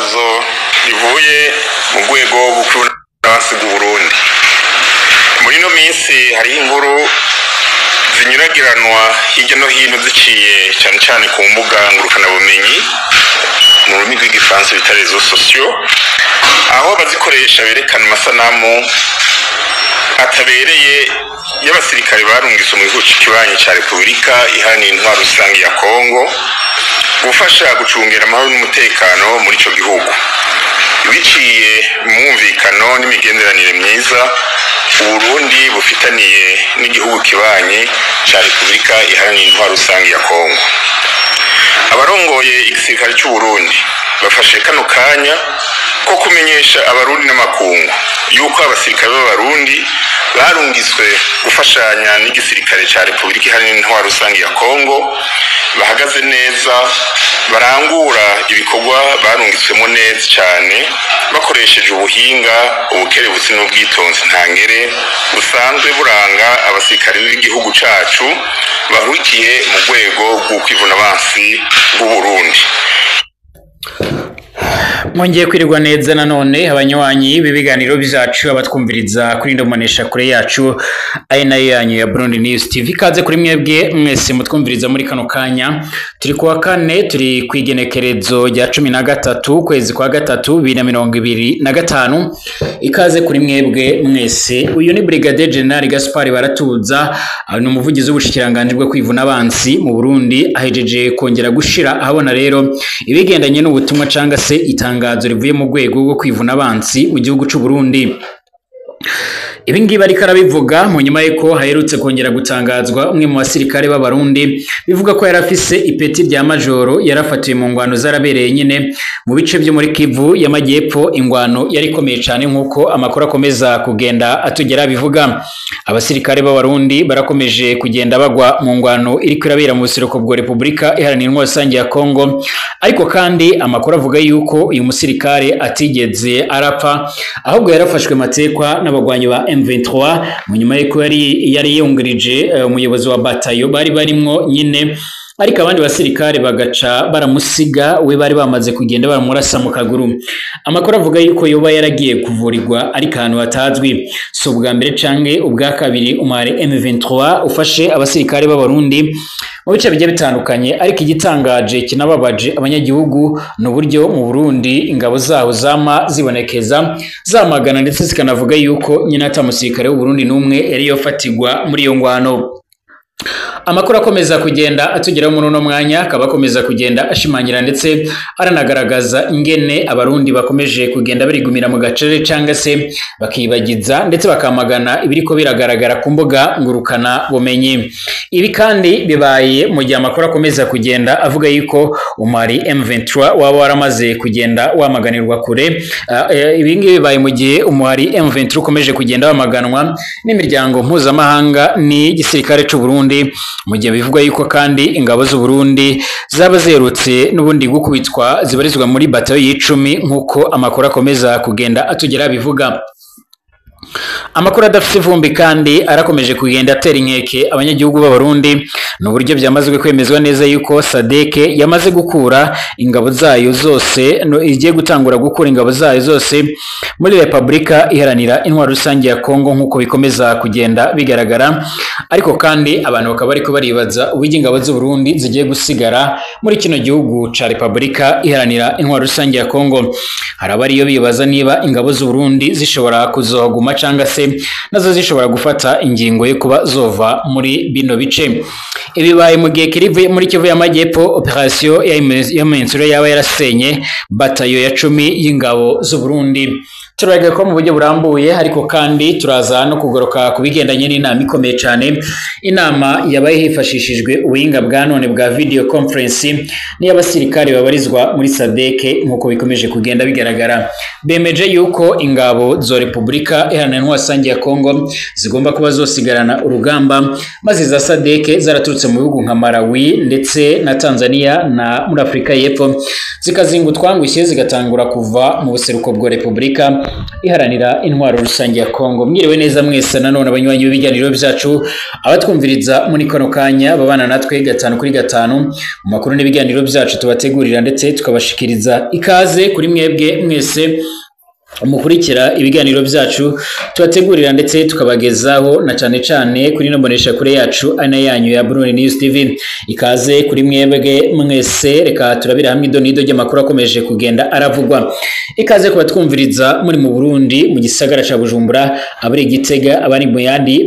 Itangazo rivuye mu rwego rw'ubucuruzi bw'u Burundi. Muri ino minsi hariho inkuru zinyuragiranwa hirya no hino, ziciye cyane cyane ku mbuga ngurukanabumenyi, mu rurimi rw'Igifaransa bita réseaux sociaux, aho abazikoresha berekana amasanamu atabereye y'abasirikare barungitse mu gihugu kibanyi cya Repubulika Iharanira Intwaro Rusange ya Kongo gufasha gucungera amahoro n'umutekano muri ico gihugu, biciye mu mwumvikano n'imigenderanire myiza Uburundi bufitaniye n'igihugu kibanyi ca Repubulika Iharanira Intwaro Rusange ya Kongo. Abarongoye igisirikare cy'u Burundi bafashe kano kanya ko kumenyesha Abarundi n'amakungu yuko abasirikare b'Abarundi barungitswe gufashanya n'igisirikare ca Repubulika Iharanira Intwaro Rusange ya Kongo bahagaze neza, barangura ibikorwa barungitswemo neza cyane, bakoresheje ubuhinga, ubukerebutsi n'ubwitonzi ntangere busanzwe buranga abasirikare b'igihugu cacu bahurikiye mu rwego rw'ukwivunabansi bw'u Burundi. Mwongeye kwirirwa neza nanone, abanywanyi b'ibiganiro byacu, abatwumviriza kuri ndomonesha kure yacu ari nayo yanyu ya Burundi News TV. Ikaze kuri mwebwe mwese mutwumviriza muri kano kanya. Turi kuwa kane, turi ku igenekerezo rya 13 ukwezi kwa gatatu 2025. Ikaze kuri mwebwe mwese. Uyu ni Brigadier General Gaspard Baratuza, ni umuvugizi w'ubushikiranganji bwo kwivuna abansi mu Burundi. Ahejeje kongera gushira ahabona rero ibigendanye n'ubutumwa canga se itangazo rivuye mu rwego rwo kwivuna abansi mu gihugu c'u Burundi. Ibi ngibi ariko arabivuga mu nyuma y'uko haherutse kongera gutangazwa umwe mu basirikare b'Abarundi bivuga ko yari afise ipeti rya majoro, yarafatiwe mu ngwano zarabereye nyine mu bice byo muri Kivu y'Amajyepfo. Ingwano yari ikomeye cyane nk'uko amakuru akomeza kugenda atugera bivuga. Abasirikare b'Abarundi barakomeje kugenda bagwa mu ngwano iriko irabera mu buseruko bwa Repubulika Iharanira Intwaro Rusange ya Kongo. Ariko kandi amakuru avuga yuko uyu musirikare atigeze arapfa, ahubwo yarafashwe matekwa n'abagwanyi ba M23 mu nyuma y'uko yari yungirije umuyobozi wa batayo bari barimwo nyine, ariko abandi basirikare bagaca baramusiga, we bari bamaze kugenda baramurasa mu kaguru. Amakuru avuga yuko yoba yaragiye kuvurirwa ariko ahantu hatazwi. Si ubwa mbere canke ubwa kabiri umware M23 ufashe abasirikare b'Abarundi mu bice bigiye bitandukanye, ariko igitangaje kinababaje abanyagihugu ni uburyo mu Burundi ingabo zaho zama zibonekeza zamagana, ndetse zikanavuga yuko nyine ata musirikare w'u Burundi n'umwe yari yofatirwa muri iyo ngwano. Amakuru akomeza kugenda atugeraho muri uno mwanya akaba akomeza kugenda ashimangira ndetse aranagaragaza ingene Abarundi bakomeje kugenda barigumira mu gacerere cyangwa se bakibagiza, ndetse bakamagana ibiriko biragaragara ku mbuga ngurukana bumenyi. Ibi kandi bibaye mu gihe amakuru akomeza kugenda avuga yuko umari M23 waba waramaze kugenda wamaganirwa kure. Ibi ngibi bibaye mu gihe umuhari M23 ukomeje kugenda wamaganwa n'imiryango mpuzamahanga n'igisirikare c'u Burundi, mu gihe bivugwa yuko kandi ingabo z'u Burundi zaba ziherutse n'ubundi gukubitwa zibarizwa muri batayo y'icumi, nk'uko amakuru akomeza kugenda atugera bivuga. Amakuru adafite ivumbi kandi arakomeje kugenda atera inkeke abanyagihugu b'Abarundi ni uburyo byamaze kwemezwa neza yuko SADC yamaze gukura ingabo zayo zose, no, igiye gutangura gukura ingabo zayo zose muri Repubulika Iharanira Intwaro Rusange ya Kongo, nk'uko bikomeza kugenda bigaragara. Ariko kandi abantu bakaba bariko baribaza uburyo ingabo z'u Burundi zigiye gusigara muri kino gihugu ca Repubulika Iharanira Intwaro Rusange ya Kongo. Hari abariyo bibaza niba ingabo z'u Burundi zishobora kuzohaguma canga se nazo zishobora gufata ingingo yo kuba zova muri bino bice. Ibibaye mu gihe kiri muri Kivu y'Amajyepfo, operation ya Mensuro yaba yarasenye batayo ya 10 y'ingabo z'u Burundi. Turaga ko mu buryo burambuye, ariko kandi turaza no kugoroka ku bigendanye n'inama ikomeye cyane, inama yabaye hifashishijwe ubuhinga bwa none bwa video conference n'iy'abasirikare babarizwa muri SADC. Nk'uko bikomeje kugenda bigaragara, bemeje yuko ingabo zo Repubulika Iharanira Intwaro Rusange ya Kongo zigomba kuba zosigarana urugamba, maze za SADC zaraturutse mu bihugu nka Malawi ndetse na Tanzania na muri Afurika y'Epfo zikazinga utwangushye, zigatangura kuva mu buseruko bwa Repubulika Iharanira Intwaro Rusange ya Kongo. Mwiriwe neza mwese nanone abanywanyi b'ibiganiro byacu, abatwumviriza muri kano kanya babana natwe 5 kuri 5 mu makuru n'ibiganiro byacu tubategurira ndetse tukabashikiriza. Ikaze kuri mwebwe mwese mukurikira ibiganiro byacu tubategurira ndetse tukabagezaho, na cyane cyane kuri no mbonesha kure yacu ana yanyu ya Burundi News TV. Ikaze kuri mwebwe mwese, reka turabira hamwe idonido ry'amakuru akomeje kugenda aravugwa. Ikaze kuba twumviriza muri mu Burundi, mu gisagara ca Bujumbura, abari Gitega, abari mu yandi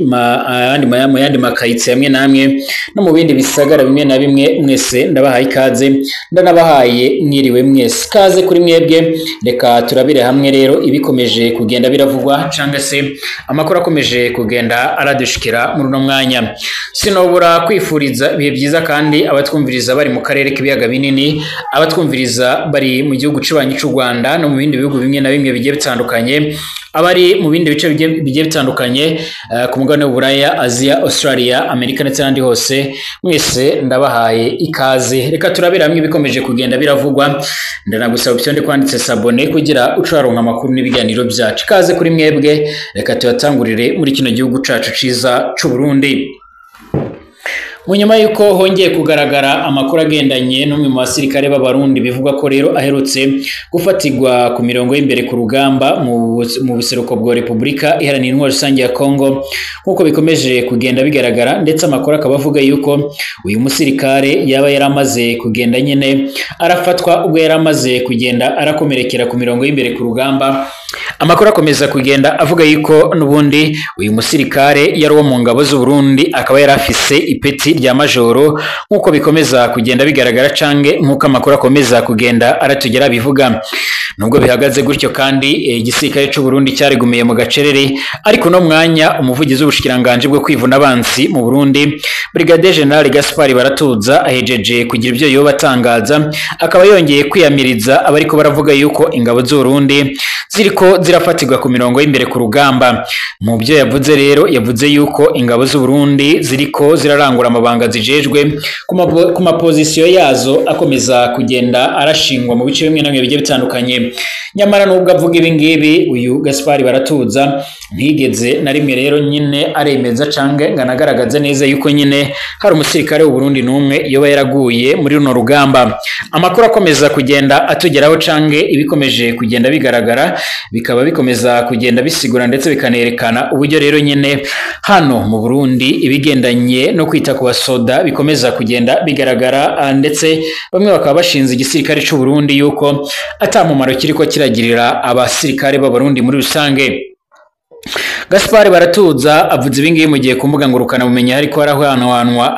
mu yandi makayitse hamwe namwe no mu bindi bisagara bimwe na bimwe, mwese ndabahaye ikaze, ndanabahaye mwiriwe mwese. Ikaze kuri mwebwe, reka turabire hamwe rero ibikomeje kugenda biravugwa cyangwa se amakuru akomeje kugenda aradushikira muri uno mwanya. Sinobura kwifuriza ibihe byiza kandi abatwumviriza bari mu karere k'ibiyaga binini, abatwumviriza bari mu gihugu cy'ubanyi cy'u Rwanda no mu bindi bihugu bimwe na bimwe bigiye bitandukanye, abari mu bindi bice bigiye bitandukanye ku mugabane w'Uburaya, Aziya, Australia, Amerika ndetse n'ahandi hose, mwese ndabahaye ikaze. Reka turabira hamwe ibikomeje kugenda biravugwa. Ndanagusaba ubyonde kwanditse sabone kugira ucaronka amakuru n'ibiganiro byacu. Ikaze kuri mwebwe, reka tuyatangurire muri kino gihugu cacu ciza c'u Burundi. Mu nyuma yuko hongeye kugaragara amakuru agendanye n'umwe mu basirikare b'Abarundi bivugwa ko rero aherutse gufatirwa ku mirongo y'imbere ku rugamba mu buseruko bwa Repubulika Iharanira Intwaro Rusange ya Kongo, nk'uko bikomeje kugenda bigaragara, ndetse amakuru akaba avuga yuko uyu musirikare yaba yaramaze kugenda nyine arafatwa ubwo yaramaze kugenda arakomerekera ku mirongo y'imbere ku rugamba. Amakuru akomeza kugenda avuga yuko n'ubundi uyu musirikare yari uwo mu ngabo z'u Burundi, akaba yari afise ipeti rya majoro, nk'uko bikomeza kugenda bigaragara cange nk'uko amakuru akomeza kugenda aratugera bivuga. Nubwo bihagaze gutyo kandi igisirikare c'u Burundi cyarigumiye mu gacerere, ariko no mwanya umuvugizi w'ubushikiranganje bwo kwivuna abansi mu Burundi, Brigadier General Gaspard Baratuza, ahejeje kugira ibyo yoba atangaza, akaba yongeye kwiyamiriza abariko baravuga yuko ingabo z'u Burundi ziriko zirafatirwa ku mirongo y'imbere ku rugamba. Mu byo yavuze rero, yavuze yuko ingabo z'u Burundi ziriko zirarangura amabanga zijejwe ku mapozisiyo yazo akomeza kugenda arashingwa mu bice bimwe na bimwe bigiye bitandukanye. Nyamara nubwo avuga ibi ngibi, uyu Gaspard Baratuza ntigeze na rimwe rero nyine aremeza cange nganagaragaza neza yuko nyine hari umusirikare w'u Burundi n'umwe yoba yaraguye muri runo rugamba. Amakuru akomeza kugenda atugeraho cange ibikomeje kugenda bigaragara bikaba bikomeza kugenda bisigura ndetse bikanerekana uburyo rero nyine hano mu Burundi ibigendanye no kwita ku basoda bikomeza kugenda bigaragara, ndetse bamwe bakaba bashinze igisirikare cy'u Burundi yuko atamumaro kiriko kiragirira abasirikare b'Abarundi muri rusange. Gaspard Baratuza avuze ibingibi mu gihe ku mbuga ngurukana bumenyi hariko harahwanwanwa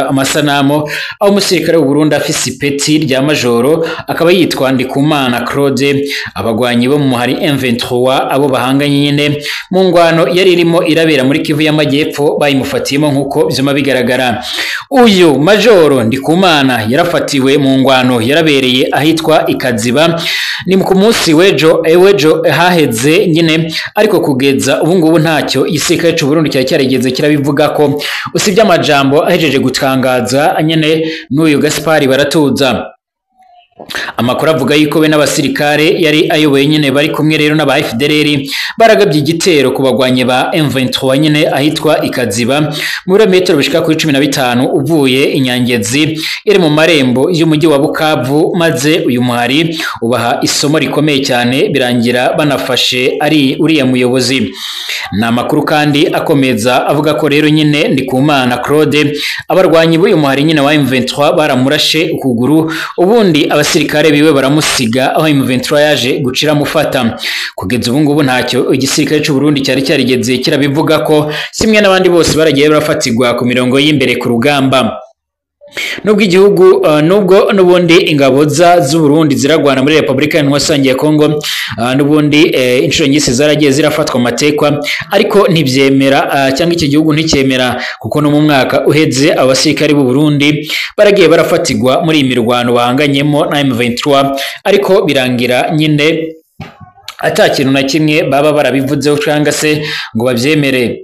amasanamu aho umusirikare w'u Burundi afise ipeti rya majoro akaba yitwa Ndikumana Claude, abagwanyi bo mu muhari M23 abo bahanganye nyine mu ngwano yari irimo irabera muri Kivu y'Amajyepfo bayimufatiyemo nk'uko vyuma bigaragara. Uyu majoro Ndikumana yarafatiwe mu ngwano yarabereye ahitwa Ikaziba, ni ku munsi w'ejo haheze nyine, ariko kugeza ubu ngubu ntacyo igisirikare cy'u Burundi cyari cyarigeze kirabivuga ko usibye amajambo ahejeje gutangaza nyene n'uyu Gaspard Baratuza. Amakuru avuga yuko be n'abasirikare yari ayoboye nyine bari kumwe rero n'aba FDLR baragabye igitero ku bagwanyi ba M23 nyine ahitwa Ikaziba mu birometero bishika kuri 15 uvuye Inyangezi iri mu marembo y'umujyi wa Bukavu, maze uyu muhari ubaha isomo rikomeye cyane birangira banafashe ari uriya muyobozi. Ni amakuru kandi akomeza avuga ko rero nyine Ndikumana Claude abarwanyi b'uyu muhari nyine wa M23 baramurashe ukuguru, ubundi abasirikare biwe baramusiga aho M23 yaje gucira mufata. Kugeza ubu ngubu ntacyo igisirikare cy'u Burundi cyari cyarigeze kirabivuga ko kimwe n'abandi bose baragiye barafatirwa ku mirongo y'imbere ku rugamba. Nubwo igihugu nubwo nubundi ingabo z'u Burundi ziragwana muri Republika Iharanira ya Kongo, nubundi inshuro nyinshi zaragiye zirafatwa amatekwa, ariko ntibyemera cyangwa iki gihugu nticyemera, kuko no mu mwaka uheze abasirikare b'u Burundi baragiye barafatirwa muri iyi mirwano bahanganyemo na M23, ariko birangira nyine ata kintu na kimwe baba barabivuzeho cyangwa se ngo babyemere.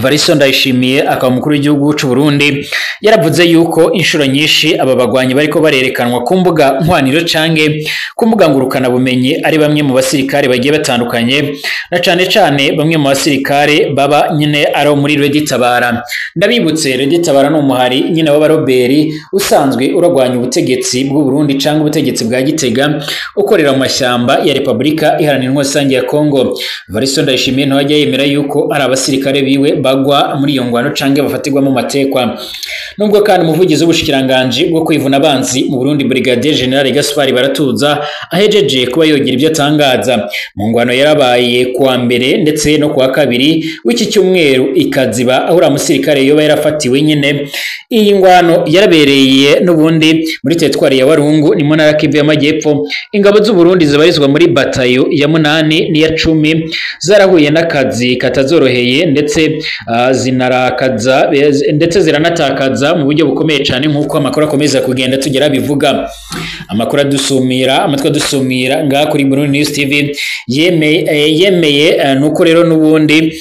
Varisto Ndayishimiye akaba umukuru w'igihugu c'u Burundi yaravuze yuko inshuro nyinshi aba bagwanyi bariko barerekanwa ku mbuga nkwaniro canke ku mbuga ngurukana bumenyi ari bamwe mu basirikare bagiye batandukanye, na cane cane bamwe mu basirikare baba nyine ari muri Red Tabara. Ndabibutse, Red Tabara ni umuhari nyine w'abaroberi usanzwe uragwanya ubutegetsi bw'u Burundi canke ubutegetsi bwa Gitega, ukorera mu mashyamba ya Repubulika Iharanira Intwaro Rusange ya Kongo. Varisto Ndayishimiye ntawajya yemera yuko ari abasirikare biwe bagwa muri iyo ngwano canke bafatirwa mu matekwa. Nubwo kandi umuvugizi w'ubushikiranganje bwo kwivuna abanzi mu Burundi Brigadier General Gaspard Baratuza ahejeje kuba yogira ibyo atangaza mu ngwano yarabaye kuwa mbere ndetse no kuwa kabiri w'iki cyumweru ikaziba, aho uriya musirikare yoba yarafatiwe nyine. Iyi ngwano yarabereye n'ubundi muri teritwari ya Warungu ni mu ntara Kivu y'Amajyepfo. Ingabo z'u Burundi zibarizwa muri batayo ya 8 n'iya 10 zarahuye n'akazi katazoroheye, ndetse zinarakaza ndetse ziranatakaza mu buryo bukomeye cyane, nk'uko amakuru akomeza kugenda tugera bivuga. Amakuru adusumira amatwi adusumira ngaha kuri Burundi News TV yemeye nuko rero n'ubundi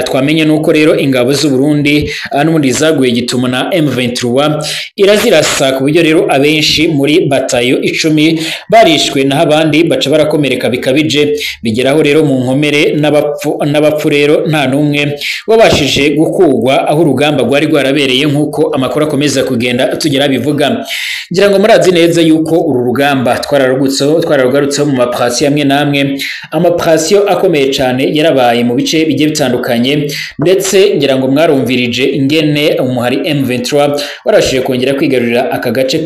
twamenye nuko rero ingabo z'u Burundi n'ubundi zaguye gituma na M23 irazirasa, ku buryo rero abenshi muri batayo 10 barishwe naho abandi baca barakomereka bikabije, bigeraho rero mu nkomere n'abapfu rero nta numwe wabashije gukugwa aho urugamba rwari rwarabereye, nk'uko amakuru akomeza kugenda tugera bivuga. Ngira ngo murazi neza yuko uru rugamba twararugarutseho mu maprasiyo amwe namwe, amaprasiyo akomeye cyane yarabaye mu bice bigiye bitandukanye, ndetse ngira ngo mwarumvirije ingene umuhari M23 warashije kongera kwigarurira aka gace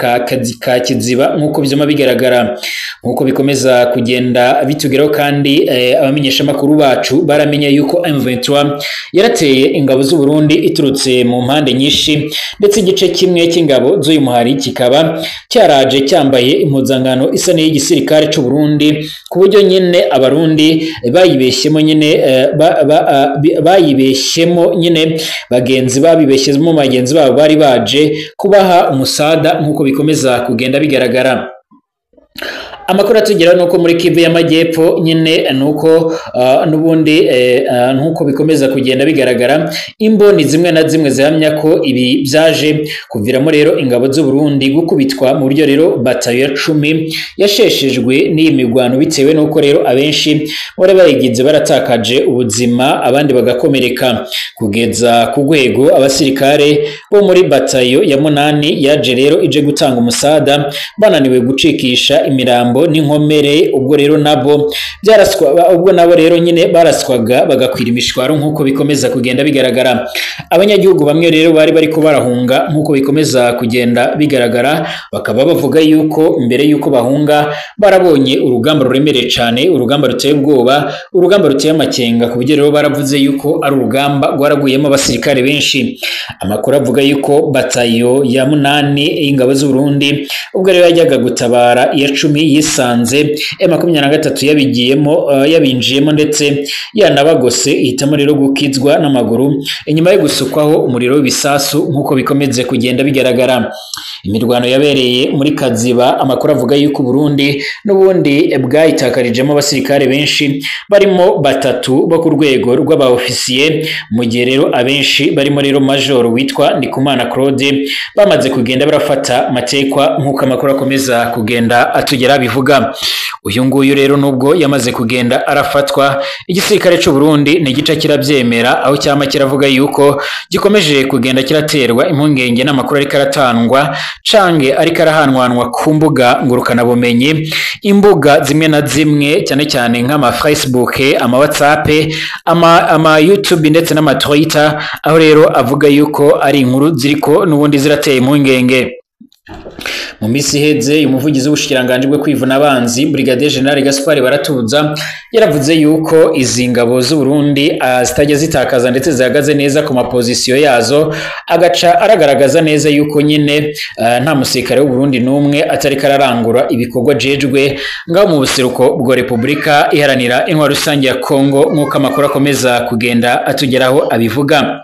ka Kiziba, nk'uko byuma bigaragara, nk'uko bikomeza kugenda bitugeraho. Kandi abamenyesha makuru bacu baramenye yuko M23 yarateye ingabo z'u Burundi iturutse mu mpande nyinshi, ndetse igice kimwe cy'ingabo z'uyu muhari kikaba cyaraje cyambaye impuzangano isa n'iyigisirikare c'u Burundi, ku buryo nyine abarundi bayibeshyemo nyine bayibeshyemo nyine bagenzi babibeshyemo bagenzi babo bari baje kubaha umusada, nk'uko bikomeza kugenda bigaragara. Amakuru atugeraho nuko muri Kivu y'Amajyepfo nyine nuko n'ubundi nkuko bikomeza kugenda bigaragara, imboni zimwe na zimwe zihamya ko ibi byaje kuviramo rero ingabo z'u Burundi gukubitwa mu buryo rero batayo ya 10 yasheshejwe n'iyi migwano, bitewe nuko rero abenshi bari bayigize baratakaje ubuzima abandi bagakomereka, kugeza ku rwego abasirikare bo muri batayo ya 8 yaje rero ije gutanga umusada bananiwe gucikisha imirambo n'inkomere. Ubwo rero nabo byaraswa, ubwo nabo rero nyine baraswaga bagakwira imishwaro, nkuko bikomeza kugenda bigaragara. Abanyagihugu bamwe rero bari bariko barahunga, nkuko bikomeza kugenda bigaragara, bakaba bavuga yuko mbere yuko bahunga barabonye urugamba ruremereye cyane, urugamba ruteye ubwoba, urugamba ruteye amakenga, ku buryo rero baravuze yuko ari urugamba rwaraguyemo abasirikare benshi. Amakuru avuga yuko batayo ya 8 y'ingabo z'u Burundi ubwo rero yajyaga gutabara iya 10 yisanze M23 yabigiyemo yabinjiyemo ndetse yanabagose, ihitamo rero gukizwa n'amaguru inyuma yo gusukwaho umuriro w'ibisasu, nkuko bikomeze kugenda bigaragara. Imirwano yabereye muri Kaziba, amakuru avuga yuko Burundi n'ubundi bwayitakarijemo abasirikare benshi barimo batatu bo ku rwego rw'abaofisiye, mu gihe rero abenshi barimo rero Major witwa Ndikumana Claude bamaze kugenda barafata matekwa, nkuko amakuru akomeza kugenda atugera bivuga. Uyu nguyu rero nubwo yamaze kugenda arafatwa, igisirikare c'u Burundi ni igice kirabyemera, aho cyama kiravuga yuko gikomeje kugenda kiraterwa impungenge n'amakuru ariko aratangwa canke ariko arahanwanwa ku mbuga ngurukana bumenyi, imbuga zimwe na zimwe cyane cyane nk'ama Facebook, ama WhatsApp, ama YouTube ndetse n'ama Twitter, aho rero avuga yuko ari inkuru ziriko n'ubundi zirateye impungenge. Mu minsi iheze umuvugizi w'ubushikiranganje bwo kwivuna abanzi Brigadier General Gaspard Baratuza yaravuze yuko izi ngabo z'u Burundi zitajya zitakaza ndetse zihagaze neza ku mapozisiyo yazo, agaca aragaragaza neza yuko nyine nta musirikare w'u Burundi n'umwe atari kararangura ibikorwa jejwe ngaho mu buseruko bwa Repubulika Iharanira Intwaro Rusange ya Kongo, nk'uko amakuru akomeza kugenda atugeraho abivuga.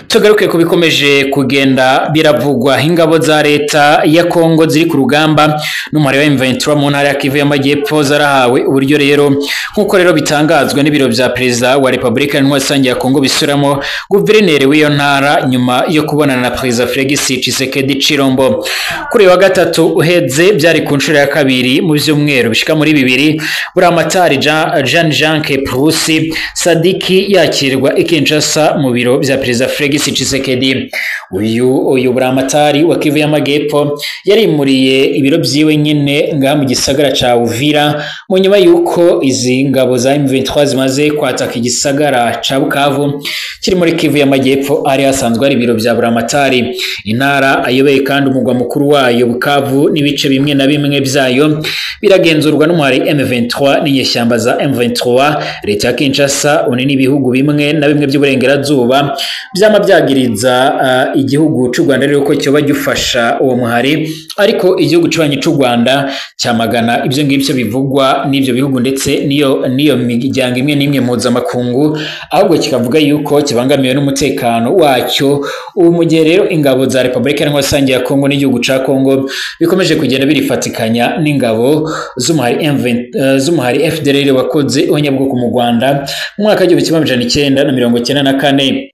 Tugaruke ku bikomeje kugenda biravugwa. Ingabo za leta ya Kongo ziri ku rugamba n'umubare wa M23 mu ntara ya Kivu y'Amajyepfo zarahawe uburyo rero, nk'uko rero bitangazwa n'ibiro vya Perezida wa Republika Iharanira Rusange ya Kongo bisuramo guverineri w'iyo ntara nyuma yo kubonana na Perezida Felix Tshisekedi Tshilombo kuri wa gatatu uheze. Byari ku nshuro ya kabiri mu vyumweru bishika muri bibiri Buramatari Jean Jacques Purusi Sadiki yakirwa i Kinshasa mu biro vya Perezida Felix Tshisekedi. Uyu Buramatari wa Kivu y'Amajyepfo yarimuriye ibiro vyiwe nyene ngaha mu gisagara ca Uvira mu nyuma yuko izi ngabo za M23 zimaze kwataka igisagara ca Bukavu kiri muri Kivu y'Amajyepfo, ari hasanzwe ari ibiro vya Buramatari. Intara ayoboye kandi umugwa mukuru wayo Bukavu n'ibice bimwe na bimwe vyayo biragenzurwa n'umuhari M23 n'inyeshyamba za M23. Leta ya Kinshasa une n'ibihugu bimwe na bimwe by'uburengerazuba vyama byagiriza igihugu c'u Rwanda rero ko cyoba gifasha uwo muhari, ariko igihugu c'abanyi c'u Rwanda cyamagana ibyo ngibyo bivugwa n'ibyo bihugu ndetse niyo miryango imwe n'imwe mpuzamakungu, ahubwo kikavuga yuko kibangamiwe n'umutekano wacyo. Ubu mu gihe rero ingabo za Republika Iharanira Rusange ya Kongo n'igihugu ca Kongo bikomeje kugenda birifatikanya n'ingabo z'umuhari FDLR wakoze ihonyabwoko mu Rwanda mu mwaka w'1994.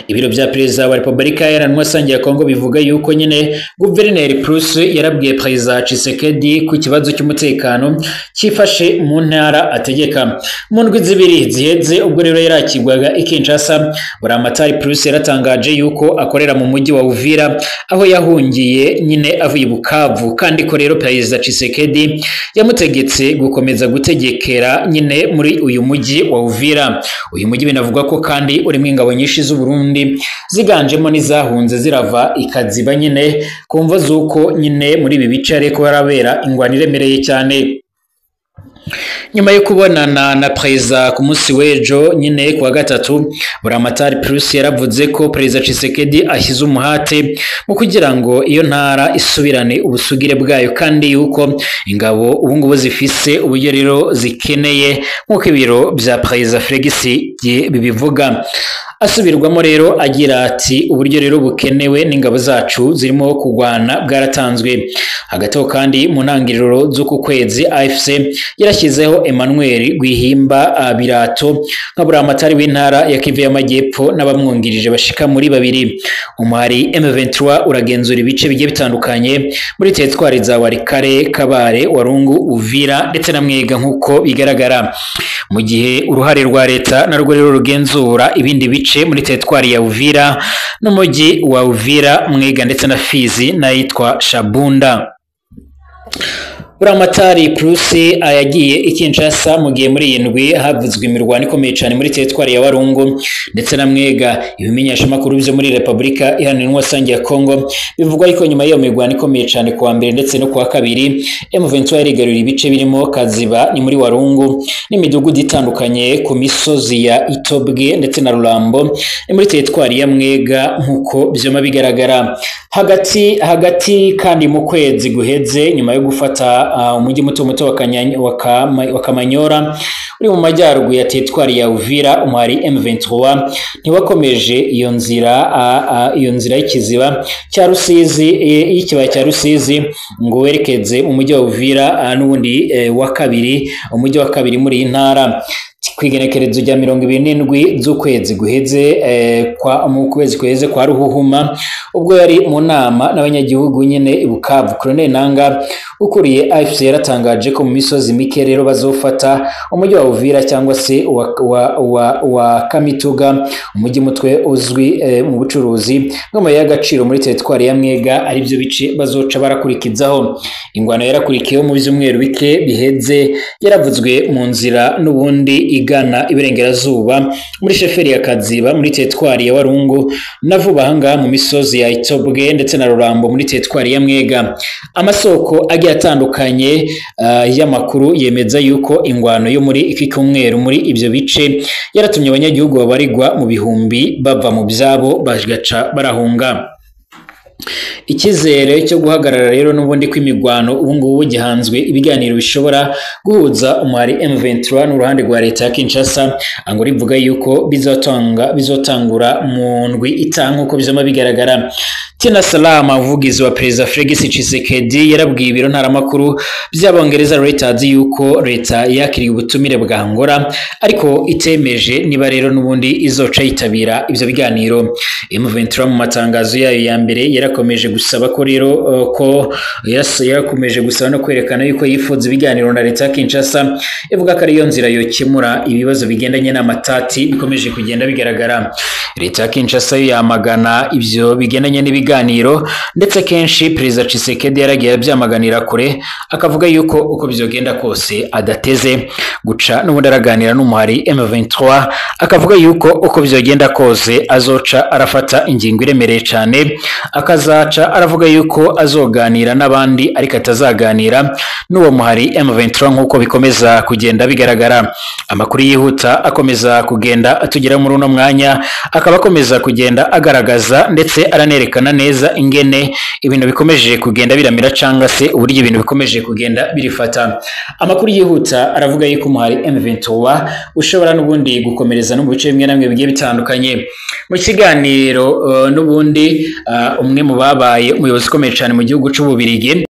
Ibiro vya Perezida wa Republika Iharanira Rusange ya Kongo bivuga yuko nyine Guverineri Plus yarabwiye Perezida Tshisekedi ku kibazo cy'umutekano cyifashe mu ntara ategeka. Mu ndwi zibiri ziheze ubwo rero yarakirwaga i Kinshasa, Buramatari Plus yaratangaje yuko akorera mu mujyi wa Uvira aho yahungiye nyine avuye i Bukavu, kandi ko rero Perezida Tshisekedi yamutegetse gukomeza gutegekera nyine muri uyu mujyi wa Uvira. Uyu mujyi binavugwa ko kandi urimo ingabo nyinshi z'u Burundi ziganjemo n'izahunze zirava ikaziba nyine kumva zuko nyine muri ibi bice ariko harabera ingwano iremereye cyane. Nyuma yo kubonana na Perezida ku munsi w'ejo nyine kuwa gatatu, Buramatari Plus yaravuze ko Perezida Tshisekedi ashyize umuhate mu kugira ngo iyo ntara isubirane ubusugire bwayo, kandi yuko ingabo ubu ngubu zifise uburyo rero zikeneye nk'uko ibiro vya Perezida Felix bibivuga. Asubirwamo rero agira ati uburyo rero bukenewe n'ingabo zacu zirimo kugwana bwaratanzwe. Hagati aho kandi mu ntangiriro z'uku kwezi AFC yarashyizeho Emmanuel Rwihimba Birato nka Buramatari w'intara ya Kivu y'Amajyepfo n'abamwungirije bashika muri babiri. Umuhari M23 uragenzura ibice bigiye bitandukanye muri teritwari za Walikale, Kabare, Warungu, Uvira ndetse na Mwega nk'uko bigaragara, mu gihe uruhare rwa leta narwo rero rugenzura ibindi bice muri teritwari ya Uvira n'umujyi wa Uvira, Mwega ndetse na Fizi n'ayitwa Shabunda. Buramatari Plus yagiye i Kinshasa mu gihe muri iyi ndwi havuzwe imirwano ikomeye cyane muri teritwari ya Warungu ndetse na Mwega. Ibimenyeshamakuru byo muri Republika Iharanira Rusange ya Kongo bivugwa ariko nyuma y'iyo mirwano ikomeye cyane kuwa mbere ndetse no kuwa kabiri, M23 yarigaruriye ibice birimo Kaziba ni muri Warungu n'imidugudu itandukanye ku misozi ya Itobwe ndetse na Rurambo ni muri teritwari ya Mwega nk'uko byoma bigaragara. Hagati kandi mu kwezi guheze nyuma yo gufata umujyi muto muto wa Kamanyora uri mu majyaruguru ya teritwari ya Uvira, umuhari M23 ntiwakomeje iyo nzira y'ikiziba cya Rusizi, y'ikibaya cya Rusizi ngo werekeze mu mujyi wa Uvira n'ubundi wa kabiri, umujyi wa kabiri muri iyi ntara. Kwigenekerezo rya 27 z'ukwezi guheze mu kwezi guheze kwa Ruhuhuma, ubwo yari mu nama n'abanyagihugu nyine i Bukavu, Colonel Nanga ukuriye AFC yaratangaje ko mu misozi mike rero bazofata umujyi wa Uvira cyangwa se wa Kamituga, umujyi mutwe uzwi mu bucuruzi bw'amabuye y'agaciro muri teritwari ya Mwega, ari byo bice bazoca barakurikizaho. Ingwano yarakurikiyeho mu byumweru bike biheze yaravuzwe mu nzira n'ubundi igana iburengerazuba muri sheferi ya Kaziba muri teritwari ya Warungu na vuba ahangaha mu misozi ya Itobwe ndetse na Rurambo muri teritwari ya Mwega. Amasoko agiye atandukanye y'amakuru yemeza yuko ingwano yo muri iki cyumweru muri ibyo bice yaratumye abanyagihugu babarirwa mu bihumbi bava mu byabo bagaca barahunga. Icyizere cyo guhagarara rero n'ubundi kw'imigwano ubu ngubu gihanzwe ibiganiro bishobora guhuza umuhari M23 n'uruhande rwa leta ya Kinshasa. Angola ivuga yuko bizotangura mu ndwi itaha nk'uko bizoma bigaragara. Tina Salama, umuvugizi wa Perezida Felix Tshisekedi, yarabwiye ibiro ntaramakuru by'Abongereza Reuters yuko leta yakiriye ubutumire bwa Angola ariko itemeje niba rero n'ubundi izoca yitabira ivyo biganiro. M23 mu matangazo yayo ya mbere yarakomeje gusaba ko rero ko yarakomeje gusaba no kwerekana yuko yifuza ibiganiro na leta ya Kinshasa, ivuga ko ariyo nzira yokemura ibibazo bigendanye n'amatati bikomeje kugenda bigaragara. Leta ya Kinshasa yo yamagana ivyo bigendanye n'ibiganiro, ndetse kenshi Perezida Tshisekedi yaragiye abyamaganira kure, akavuga yuko uko bizogenda kose adateze guca n'ubundi araganira n'umuhari M23, akavuga yuko uko bizogenda kose azoca arafata ingingo iremereye cyane, akazaca aravuga yuko azoganira n'abandi ariko atazaganira n'uwo muhari M23 nk'uko bikomeza kugenda bigaragara. Amakuru yihuta akomeza kugenda atugera muri uno mwanya akaba akomeza kugenda agaragaza ndetse aranerekana neza ingene ibintu bikomeje kugenda biramira cyangwa se uburyo ibintu bikomeje kugenda birifata. Amakuru yihuta aravuga yuko umuhari M23 ushobora n'ubundi gukomereza no mu bice bimwe na bimwe bigiye bitandukanye. Mu kiganiro n'ubundi umwe mu babaye umuyobozi ukomeye cyane mu gihugu c'Ububirigi